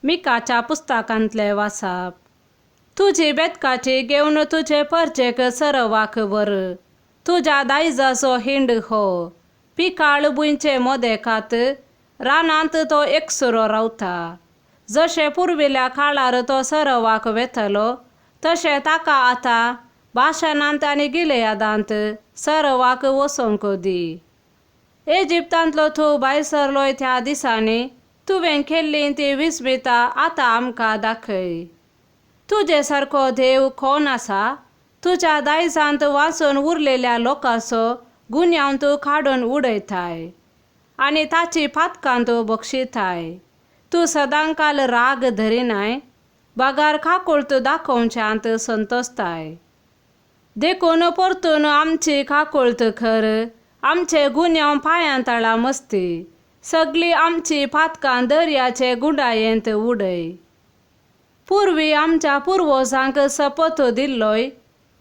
मिकाच्या पुस्तकांतलें वाचप. तुजी बेतकाची घेवन तुजे परजेक सरवाक व्हर. तुज्या दायजाचो हिंड हो. पिकाळ भुंयचे मदेकात रानांत तो एकसुरो रावता. जशें पुर्विल्ल्या काळार तो सरवाक वेतलो तशें ताका आतां बाशनांत आनी गिलेयादांत सरवाक वचोंक दी. इजिप्तांतलो तूं भायर सरलोय त्या दिसांनी तुवें केल्लीं तीं विस्मितां आतां आमकां दाखय. तुजे सारको देव कोण आसा? तुज्या दायजांत वाचून उरलेल्या लोकांचो गुन्यांव तूं काडून उडयताय आनी ताची पातकां तूं बक्षिताय. तूं सदांकाल राग धरिनाय, बगार काकुळट दाखोवच्यांत संतोशताय. देखून परतून आमची काकुळट कर, आमचे गुन्यांव पांयां तळा मस्ती, सगळीं आमची पातकां दर्याचे गुंडायेंत उडय. पुर्वी आमच्या पुर्वजांक सपत दिल्लोय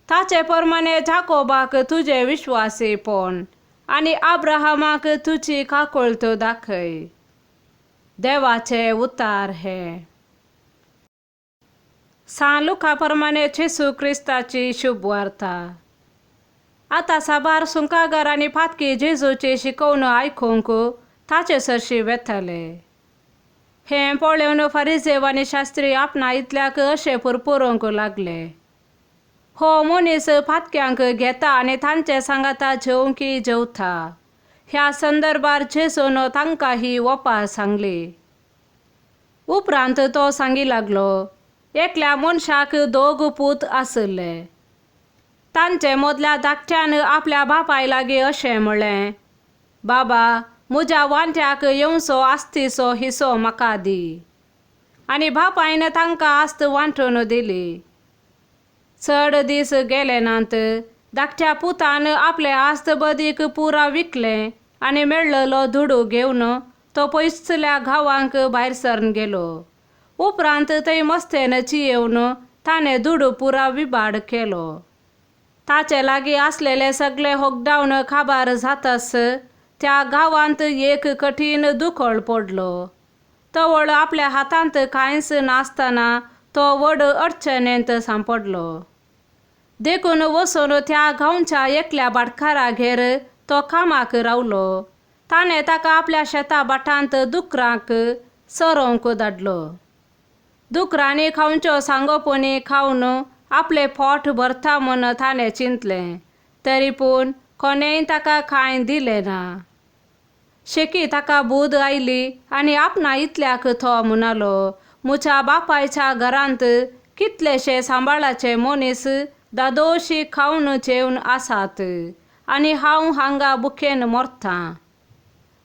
ताचे प्रमाणे जाकोबाक तुजें विश्वासीपण आनी अब्राहमाक तुजी काकुळट दाखय. देवाचे उतार हे. सान लुका प्रमाणे जेजू क्रिस्ताची शुभवार्ता. आतां साबार सुंकागर आनी पातकी जेजूची शिकोवण आयकूंक ताचे सरशी वेताले. हें पळोवन फारिजेव आनी शास्त्री आपणा इतल्याक अशें पुरपुरूंक लागले, हो मनीस पातक्यांक घेता आनी तांचे सांगाता जेवंकी जेवता. ह्या संदर्भार जेजून तांकां ही ओपार सांगली. उपरांत तो सांगी लागलो, एकल्या मनशाक दोग पूत आशिल्ले. तांचे मदल्या धाकट्यान आपल्या बापाय लागीं अशें म्हणलें, बाबा म्हज्या वांट्याक येवचो आस्तीचो हिसो म्हाका दी. आनी बापायन तांकां आस्त वांटून दिली. चड दीस गेले नात, धाकट्या पुतान आपले आस्त बदीक पुरा विकलें आनी मेळ्ळलो दुडू घेवन तो पयसुल्ल्या गांवांक भायर सरन गेलो. उपरांत थंय मस्तेन चियेवन ताणें दुडू पुरा विबाड केलो. ताचे लागीं आसलेले सगळे होगडावन काबार जातास त्या गांवांत एक कठीण दुकळ पडलो. तवळ आपल्या हातांत कांयच नासतना तो व्हड अडचणेंत सांपडलो. देखून वचून त्या गांवच्या एकल्या भाटकारागेर तो कामाक रावलो. ताणें ताका आपल्या शेता भाटांत दुकरांक चरोवंक धाडलो. दुकरांनी खावच्यो सांगोपणी खावन आपलें पोट भरता म्हूण ताणें चिंतलें, तरी पूण कोणेंय ताका कांय दिलें ना. शेकी ताका बूद आयली आनी आपणा इतल्याक तो म्हणालो, म्हज्या बापायच्या घरांत कितलेशे सांबाळाचे मनीस दादोशी खावन जेवन आसात आनी हांव हांगा भुकेन मरतां.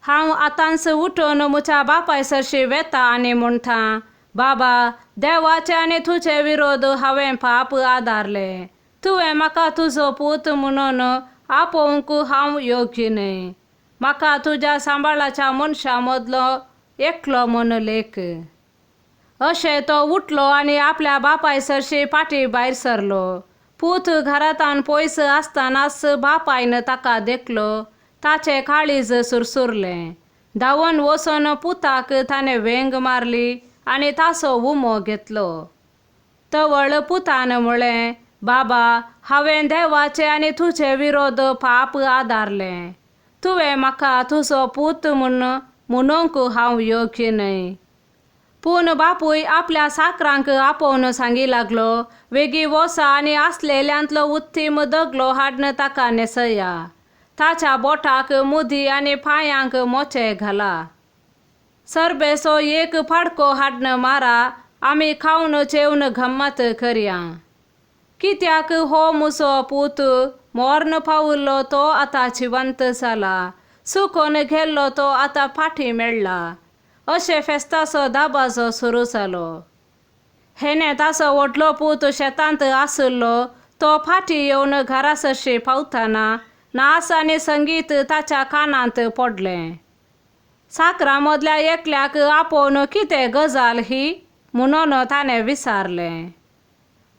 हांव आतांच उठून म्हज्या बापाय सरशी वेता आनी म्हणटा, बाबा देवाचे आनी तुजे विरोध हांवें पाप आदारलें. तुवें म्हाका तुजो पूत म्हणून आपोवंक हांव योग्य न्हय. म्हाका तुज्या सांबाळाच्या मनशां मदलो एकलो म्हूण लेख. अशें तो उठलो आनी आपल्या बापाय सरशी फाटीं भायर सरलो. पूत घरांतावन पयस आसतनाच बापायन ताका देखलो. ताचें काळीज सुरसुरलें. धांवून वचून पुताक ताणें वेंग मारली आनी ताचो उमो घेतलो. तवळ पुतान म्हणलें, बाबा हांवें देवाचे आनी तुजे विरोध पाप आदारलें. तुवें म्हाका तुजो पूत म्हूण म्हणूंक हांव योग्य न्हय. पूण बापूय आपल्या साकरांक आपोवन सांगी लागलो, वेगीं वसा आनी आसलेल्यांतलो उत्तीम दगलो हाडन ताका न्हेसया. ताच्या बोटाक मुदी आनी पांयांक मोचे घाला. सरबेचो एक फाडको हाडन मारा, आमी खावन जेवन गम्मत करया. कित्याक हो म्हजो पूत मर्ण पाविल्लो तो आतां जिवंत जाला, चुकोन गेल्लो तो आतां फाटीं मेळ्ळा. अशें फेस्ताचो दाबाजो सुरू जालो. हेणे ताचो व्हडलो पूत शेतांत आशिल्लो तो फाटीं येवन घरा सरशी पावतना नाच आनी संगीत ताच्या कानांत पडलें. साकरां मदल्या एकल्याक आपोवन कितें गजाल ही म्हणून ताणें विचारलें.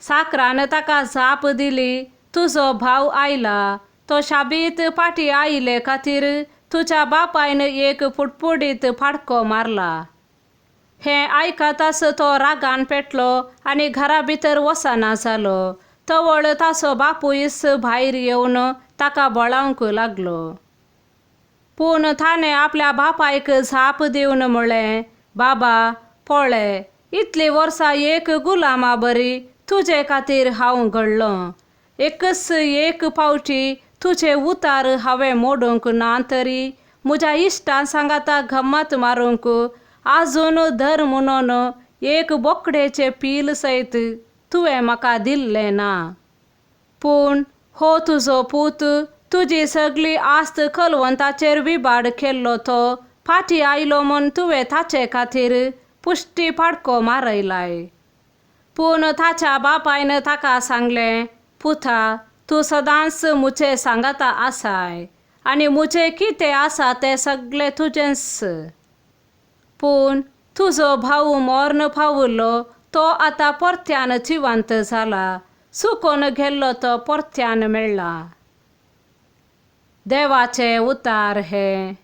साकरान ताका जाप दिली, तुजो भाव आयला, तो शाबीत फाटीं आयिल्ले खातीर तुज्या बापायन एक फुटफुटीत फाडको मारला. हें आयकताच तो रागान पेटलो आनी घरा भितर वचना जालो. तवळ ताचो बापूयच भायर येवन ताका बळावंक लागलो. पूण ताणें आपल्या बापायक जाप दिवन म्हळें, बाबा पळय, इतलीं वर्सां एक गुलामा बरी तुजे खातीर हांव घडलों. एकच एक फावटी तुजें उतार हांवें मोडूंक ना तरी म्हज्या इश्टां सांगाता गम्मत मारूंक आजून धर म्हणून एक बोकडेचें पील सयत तुवें म्हाका दिल्लें ना. पूण हो तुजो पूत तुजी सगली आस्त कलवंताचेर विबाड केल्लो तो फाटीं आयलो म्हूण तुवें ताचे खातीर पुश्टी पाडको मारयलाय. पूण ताच्या बापायन ताका सांगलें, पुता, तूं सदांच म्हजे सांगाता आसाय आनी म्हजें कितें आसा तें सगलें तुजेंच. पूण तुजो भाव मर्ण पाविल्लो तो आतां परत्यान जिवंत जाला, चुकोन गेल्लो तो परत्यान मेळ्ळा. देवाचें उतार हें.